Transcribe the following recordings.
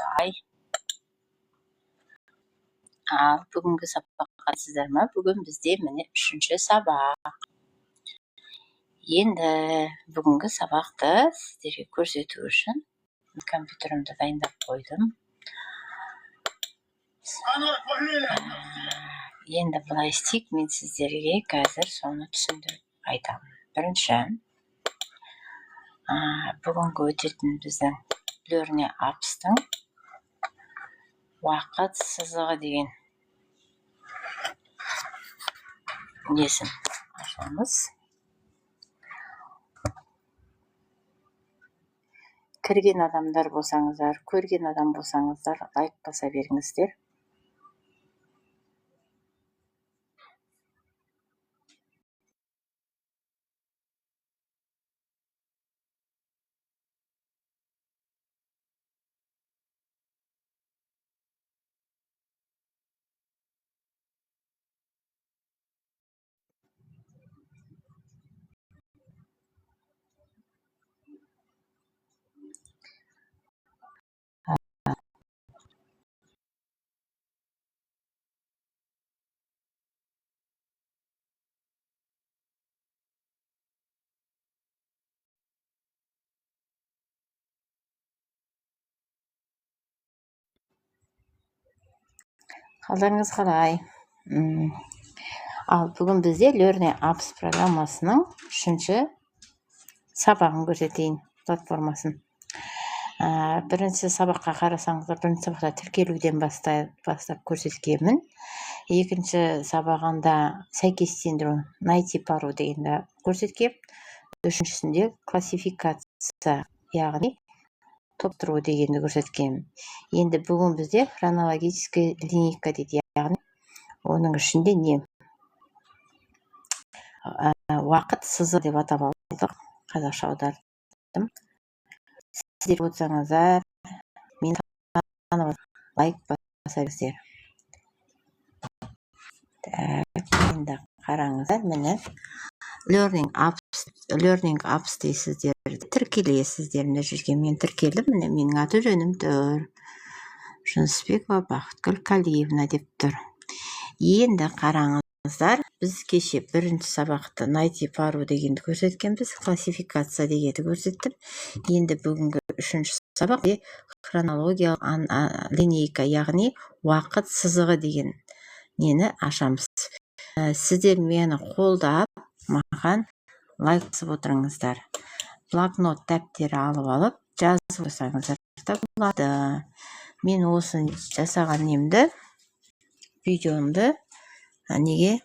Ай, ал бүгінгі сабаққа сіздер ма? Бүгін бізде, міне, үшінші сабақ. Енді бүгінгі сабақты сіздерге көрсету үшін компьютерімді дайындап қойдым. Енді былай істейік, мен сіздерге қазір соны түсіндіріп айтамын. Бірінші, бүгінгі өтетін біздің Learning Apps-тың уақыт сызығы деген несін ашамыз. Кірген адамдар болсаңыздар, көрген адам болсаңыздар, лайк баса беріңіздер. Қалдарыңыз қалай? Ал бүгін бізде Learning Apps программасының үшінші сабағын көрсетейін, платформасын. Бірінші сабаққа қарасаңыздар, бірінші сабақта тіркелуден бастап көрсеткенмін. Екінші сабағында сәйкестендіру, найти пару дегенді көрсеткем. Үшіншісінде классификация, яғни топтыру дегенді көрсеткенмін. Енді бүгін бізде хронологическая линейка дейді, яғни оның ішінде не? Уақыт сызығы деп атап алдық, қазақша аудардым. Сіздер отырсаңыздар, мені танып лайк баса беріңіздер. Так, енді қараңыздар, міне Learning Apps дейсіздер, тіркелесіздер. Мына жерге мен тіркелдім, міне менің аты жөнім тұр. Жүнісбекова Бақытгүл Калиевна деп тұр. Енді қараңыздар, біз кеше бірінші сабақты найти пару дегенді көрсеткенбіз, классификация дегенді көрсеттім. Енді бүгінгі үшінші сабақ хронологиялық линейка, яғни уақыт сызығы деген нені ашамыз. Сіздер мені қолдап, маған лайк басып отырыңыздар. Блокнот, дәптер алып жазып отырсаңыздар да болады. Мен осы жасаған немді, видеомды неге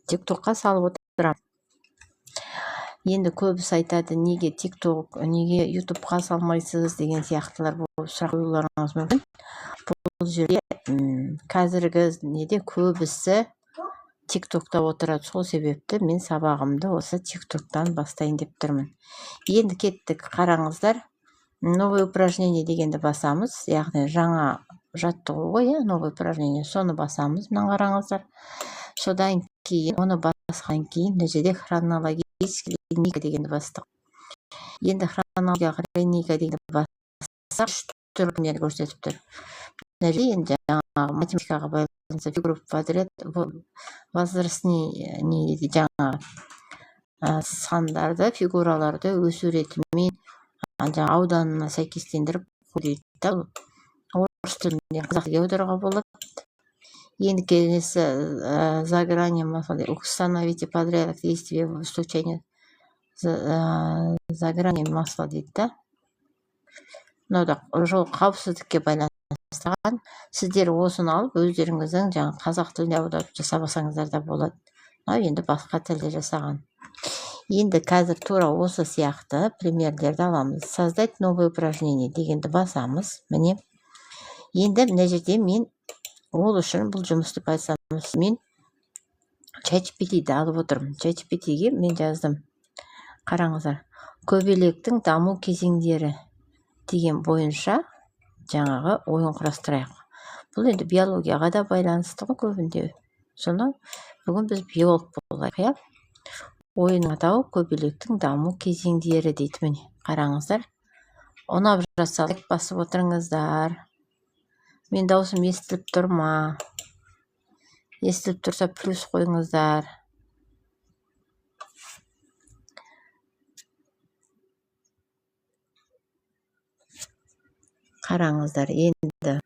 ТикТокқа салып отырамын. Енді көбісі айтады, неге ТикТок, неге Ютубқа салмайсыз деген сияқтылар болып сұрақ қоюларыңыз мүмкін. Бұл жерде қазіргі неде көбісі ТикТокта отырады, сол себепті мен сабағымды осы ТикТоктан бастайын деп тұрмын. Енді кеттік, қараңыздар, новое упражнение дегенді басамыз, яғни жаңа жаттығу ғой, иә, новое упражнение, соны басамыз. Мына қараңыздар, содан кейін оны басқан кейін мына жерде хронологический линейка дегенді бастық. Енді хронологиялық линейка дегенді бассақ, үш түрлі көрсетіп тұр. Мына жерде енді жаңағы математикаға байланысты фигура подряд возрастный не дейді, жаңағы сандарды, фигураларды өсу ретімен жаңағы ауданына сәйкестендіріп дейді да, орыс тілінен қазақ тілге аударуға болады. Енді келесі за гранью масла, установите порядок действия в случае за гранью масла дейді да. Мынау да жол қауіпсіздікке байланысты. Сіздер осыны алып, өздеріңіздің жаңағы қазақ тіліне аударып жасап алсаңыздар да болады. Мынау енді басқа тілде жасаған. Енді қазір тура осы сияқты примерлерді аламыз. Создать новое упражнение дегенді басамыз. Міне, енді мына жерде мен ол үшін бұл жұмысты басамыз. Мен ChatGPT-ді алып отырмын. ChatGPT-ге мен жаздым, қараңыздар, көбелектің даму кезеңдері деген бойынша жаңағы ойын құрастырайық. Бұл енді биологияға да байланысты ғой көбінде. Соны бүгін біз биолог болайық, иә. Ойынның атауы көбелектің даму кезеңдері дейді. Міне, қараңыздар, Ұнап жатса, лайк басып отырыңыздар. Мен даусым естіліп тұр ма? Естіліп тұрса, плюс қойыңыздар. Қараңыздар, енді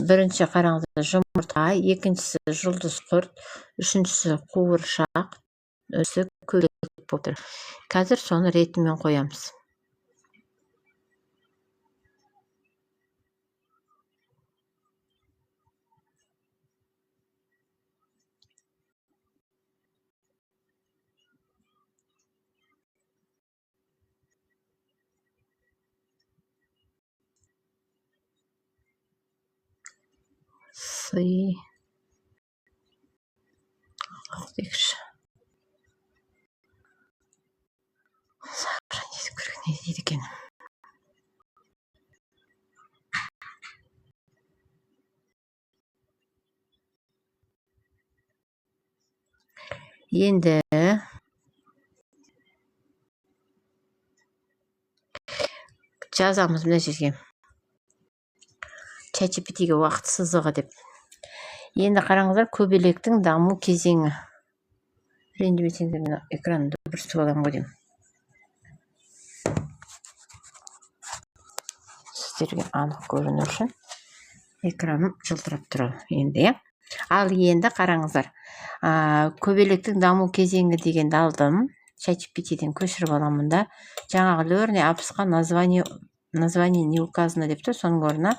бірінші, қараңыздар, жұмыртқа, екіншісі жұлдыз құрт, үшіншісі қуыршақ, төртіншісі көбелек болып тұр. Қазір соны ретімен қоямыз. Сый дейікші, сохранить, көрейік, не дейді екен. Енді жазамыз мына жерге ChatGPT-ге «уақыт сызығы» деп. Енді қараңыздар, көбелектің даму кезеңі. Ренжімесеңдер, мына экранды бір сүртіп аламын ғой деймін, сіздерге анық көріну үшін. Экраным жылтырап тұрады енді, иә. Ал енді қараңыздар, көбелектің даму кезеңі дегенді алдым, ChatGPT-ден көшіріп аламын да, жаңағы Learn Apps-қа название не указано деп тұр, соның орнына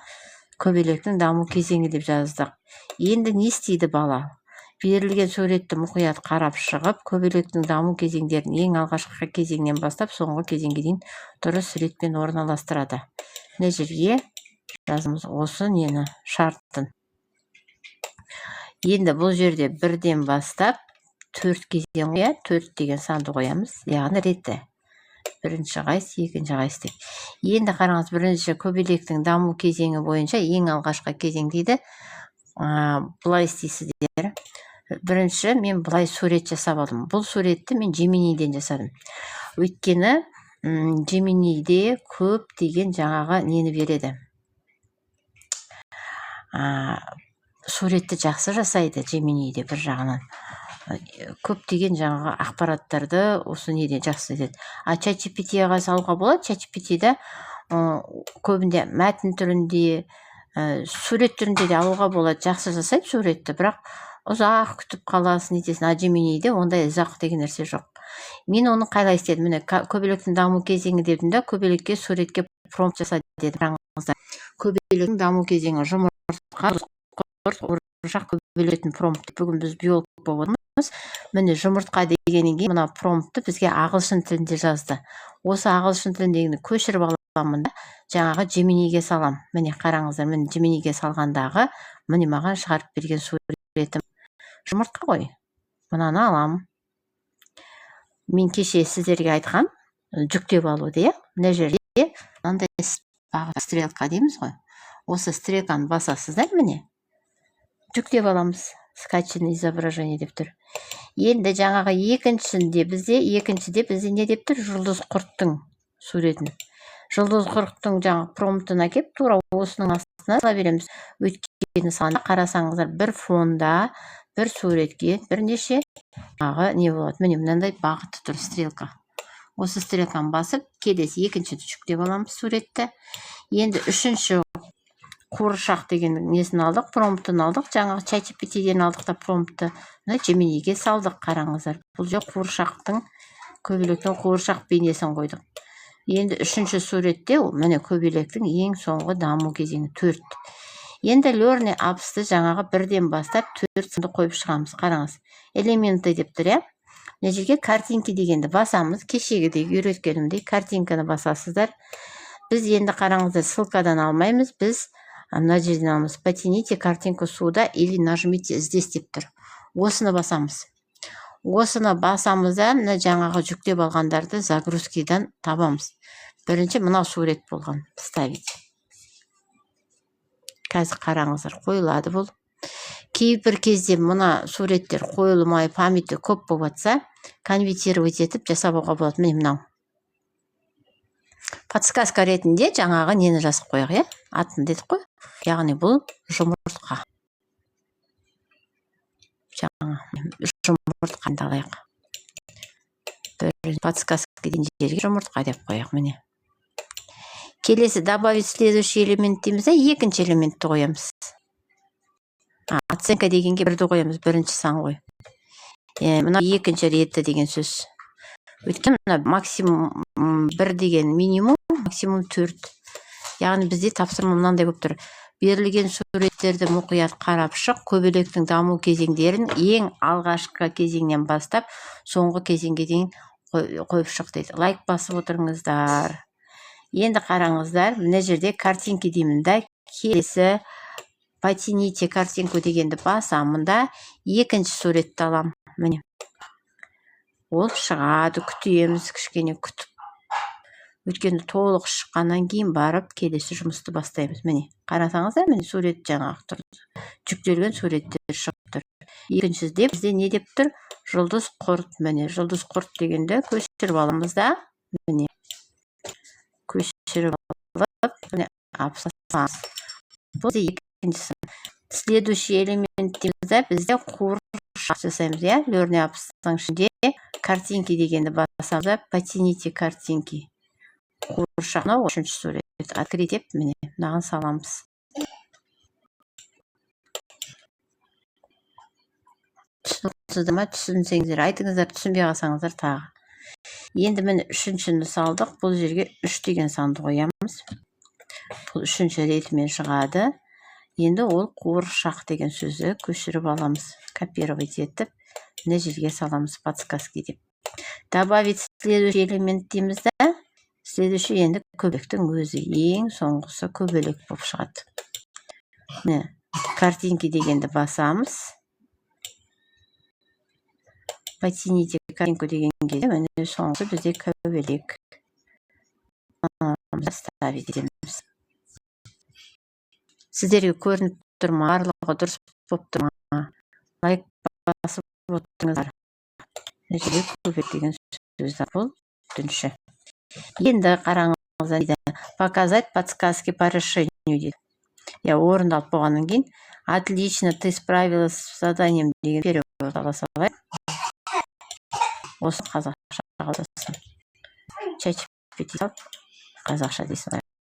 «көбелектің даму кезеңі» деп жаздық. Енді не істейді бала? Берілген суретті мұқият қарап шығып, көбелектің даму кезеңдерін ең алғашқы кезеңнен бастап соңғы кезеңге дейін дұрыс ретпен орналастырады. Мына жерге жазамыз осы нені, шартын. Енді бұл жерде бірден бастап төрт кезең, иә, төрт деген санды қоямыз, яғни реті бірінші қайсы, екінші қайсы деп. Енді қараңыз, бірінші көбелектің даму кезеңі бойынша ең алғашқы кезең дейді. Былай істейсіздер: бірінші мен былай сурет жасап алдым. Бұл суретті мен Gemini'ден жасадым, өйткені Gemini'де көптеген жаңағы нені береді, суретті жақсы жасайды Gemini'де. Бір жағынан көптеген жаңағы ақпараттарды осы неден жақсы етеді. А ChatGPT-ға салуға болады. ChatGPT-да көбінде мәтін түрінде, сурет түрінде де алуға болады, жақсы жасайды суретті, бірақ ұзақ күтіп қаласың, нетесің. А Gemini'де ондай ұзақ деген нәрсе жоқ. Мен оны қалай істедім? Міне, көбелектің даму кезеңі дедім да, көбелекке, суретке промпт жаса дедім. Қараңыздар, көбелектің даму кезеңі: жұмыртқа, қуыршақ, көбелектің промпт. Бүгін біз биолог болып отырмыз. Міне, жұмыртқа дегеннен кейін мына промптты бізге ағылшын тілінде жазды. Осы ағылшын тіліндегіні көшіріп аламын да, жаңағы Gemini'ге салам. Міне, қараңыздар, міне, Gemini'ге салғандағы, міне, маған шығарып берген суретім жұмыртқа ғой. Мынаны аламын. Мен кеше сіздерге айтқам, жүктеп алуды, иә. Мына жерде мынандай стрелка дейміз ғой, осы стрелканы басасыздар. Міне, жүктеп аламыз, «скачанное изображение» деп тұр. Енді жаңағы екіншісінде бізде не деп тұр? Жұлдыз құрттың суретін. Жұлдыз құрттың жаңағы промптын әкеліп, тура осының астына сала береміз. Өйткені қарасаңыздар, бір фонда бір суретке бірнеше жаңағы не болады. Міне, мынандай бағыты тұр, стрелка. Осы стрелканы басып, келесі екінші жүктеп аламыз суретті. Енді үшінші қуыршақ деген несін алдық, промптын алдық, жаңағы ChatGPT-ден алдық та, промптты мына Gemini'ге салдық. Қараңыздар, бұл жерде қуыршақтың, көбелектің қуыршақ бейнесін қойдық. Енді үшінші суретте, міне, көбелектің ең соңғы даму кезеңі, төрт. Енді Learn Apps-ты жаңағы бірден бастап төрт санды қойып шығамыз. Қараңыз, «элементы» деп тұр, иә. Мына жерге «картинки» дегенді басамыз. Кешегідей, үйреткенімдей, картинканы басасыздар. Біз енді, қараңыздар, ссылкадан алмаймыз, біз мына жерден аламыз. «Потяните картинку сюда или нажмите здесь» деп тұр. Осыны басамыз. Осыны басамыз да, мына жаңағы жүктеп алғандарды загрузкидан табамыз. Бірінші мынау сурет болған. Вставить. Қазір, қараңыздар, қойылады бұл. Кейбір кезде мына суреттер қойылмай, памяти көп болып жатса, конвертировать етіп жасап алуға болады. Міне, мынау подсказка ретінде жаңағы нені жазып қояйық, иә, атын дедік қой, яғни бұл жұмыртқа. Жаңа жұмыртқаны алайық, бір подсказка деген жерге жұмыртқа деп қояйық. Міне, келесі «Добавить следующий элемент» дейміз да, екінші элементті қоямыз. Оценка дегенге бірді қоямыз, бірінші сан ғой. Мына екінші реті деген сөз, өйткені мына максимум бір деген минимум, максимум төрт. Яғни бізде тапсырма мынандай болып тұр: берілген суреттерді мұқият қарап шық, көбелектің даму кезеңдерін ең алғашқы кезеңнен бастап соңғы кезеңге дейін қойып шық дейді. Лайк басып отырыңыздар. Енді қараңыздар, мына жерде «Картинки» деймін да, келесі «Подтяните картинку» дегенді басамын да, екінші суретті аламын. Міне, ол шығады. Күтеміз, кішкене күтіп, өйткені толық шыққаннан кейін барып келесі жұмысты бастаймыз. Міне, қарасаңыздар, міне, сурет жаңағы тұр, жүктелген суреттер шығып тұр. Екіншіде бізде не деп тұр? Жұлдыз құрт. Міне, жұлдыз құрт дегенді көшіріп аламыз да, міне, көшіріп алып, міне, бұл екіншісі. «Следующий элемент» дейміз да, бізде қуыршақ жасаймыз, иә. Learning Apps-тың ішінде «Картинки» дегенді басамыз да, «Подтяните картинки», қуыршақ, мынау үшінші сурет. «Открыть» деп, міне, мынаған саламыз. Түсініп ма? Түсінсеңіздер, айтыңыздар, түсінбей қалсаңыздар тағы. Енді, міне, үшіншіні салдық. Бұл жерге үш деген санды қоямыз, бұл үшінші ретімен шығады. Енді ол қуыршақ деген сөзді көшіріп аламыз, копировать етіп, мына жерге саламыз подсказки деп. «Добавить следующий элемент» дейміз да, следующий енді көбелектің өзі, ең соңғысы көбелек болып шығады. Міне, «Картинки» дегенді басамыз, «Подтяните картинку» деген кезде, міне, соңғысы бізде көбелек. «Ставить» етеміз. Сіздерге көрініп тұр ма? Барлығы дұрыс болып тұр ма? Лайк басып отырыңыздар. Мына жерде көбелек деген сөз, бұл төртінші. Енді қараңыздар, дейді: «Показать подсказки по решению» дейді. Иә, орындалып болғаннан кейін «Отлично, ты справилась с заданием» деген перевод ала салайық. Осы қазақша аударсын, ChatGPT салып, қазақша дей салайық.